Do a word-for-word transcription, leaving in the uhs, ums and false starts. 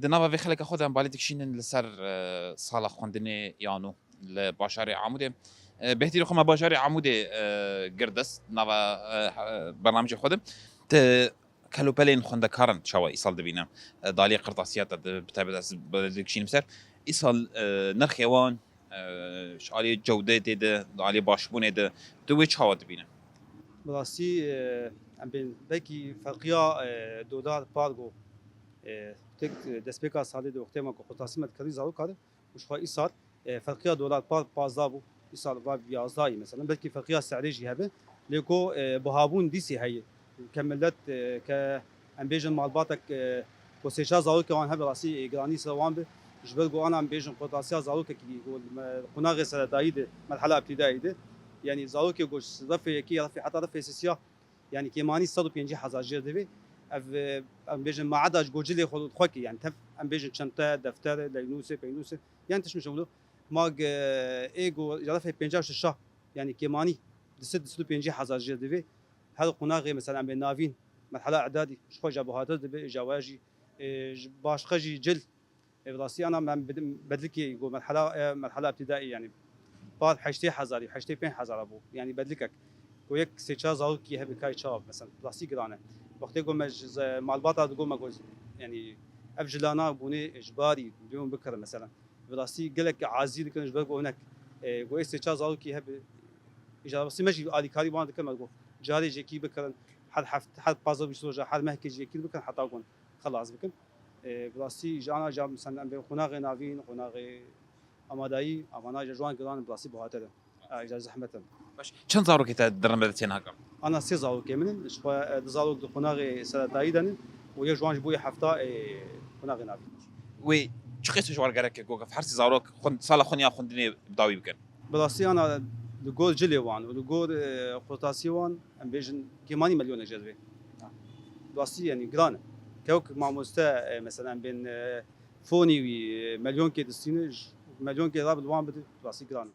Di nava vê xeleka xwe de em balê dikişînin li ser, e, sala xwendinê ya nû li bajarê Amûdê. E, bêhtirî xwe me bajarê Amûdê, e, girdist, nava, e, he-, bernamijê xwe de. Ti kelopelên xwendekaran çawa îsal dibîne? E, di aliyê qirtasiya te de, bi taybet ez balê dikişînim ser. Îsal, e, nirxê wan, e, ji aliyê cewdetê de, di aliyê başbûnê de, tu wê çawa dibîne? Bi rastî, e, em bên belkî ferqiya, e, dolar par go, e, tek, e, destpêka salê de wextê me ku qurtasî me dikerî zaroka de, û ji xwe îsal, e, ferqiya dolar par pazdeh bû, îsal va yazdeh yî mesela. Belkî ferqiya serê jî hebe, lê ku, e, buhabûn dîsî heye. Ke milet, e, ke em bêjin malbatek, e, ku sêça zarokê wan hebe, rastî, e, giranî ser wan bi. Ji ber ku ana em bêjin qurtasiya zarokekî ku me qunaxê seretayî de, merhela îbtidayî de, yanî zarokê ku ji refê yekê ya refê heta refê sêsiya, yanî kêmanî sed û pêncî hezar jêr divê. Ev, e, em bêjin maeda ji ku cilê xwe xwe kê, yanî tev em bêjin çente, defter, leynûsê, peynûsê, yanî tişt mişewlo. Ma ge-, ê ku ya refê pêncî şeş a, yanî kêmanî di sed, di sed û pêncî hezar jêr divê. Her qunaxê mesela em bê navîn, merhela îdadî, ji xwe ja buhatir dibe, ja we jî, e, ji başqe jî cil, e, bi rastî ana em bidin bedlikê ku merhela, e, merhela îbtidayî, yanî par heştê hezarî, heştê pênc hezara bû, yanî bedlikek. Ku yek sê çar zarokî hebe kay çawa, mesela, bi rastî giran e. Wextê ku me ji ze-, malbata digot me ku, yanî ev jilana bûnê ji barî dûn bikirin, mesela. Bi rastî gelek azî dikin ji ber ku hinek, e, ku ê sê çar zarokî hebe, îja rastî me jî alîkarî wan dikin, me digot carê jêkî bikirin, her heft-, her pazdeh bîst roja, her mehkê jêkî bikin, heta ku xelas bikin. E, bi rastî ji ana ja, mesela, em bê qonaxê navîn, qonaxê amadayî, amana ji wan giran in, bi rastî buhatir in. E, îja zehmet in. Baş, çend zarokê te di rind de têne haka? Ana sê zarokê min in, ji xwe, e, du zarok di qonaxê seretayî de ne û yek ji wan ji bo yê hefta, e, qonaxê navîn. Wê çi qîs ji wan gerek e ku her sê zarok xwend-, sala xwe ya xwendinê bi dawî bikin? Bi rastî ana li gor cilê wan û li gor, e, qurtasiyê wan, em bêjin kêmanî milyonek jê divê. Bi rastî, yanî giran e. Kewk mamoste, e, mesela em bên, e, fonî wî, e, milyonkê distîne, ji milyonkê re bi li wan bide, bi rastî giran e.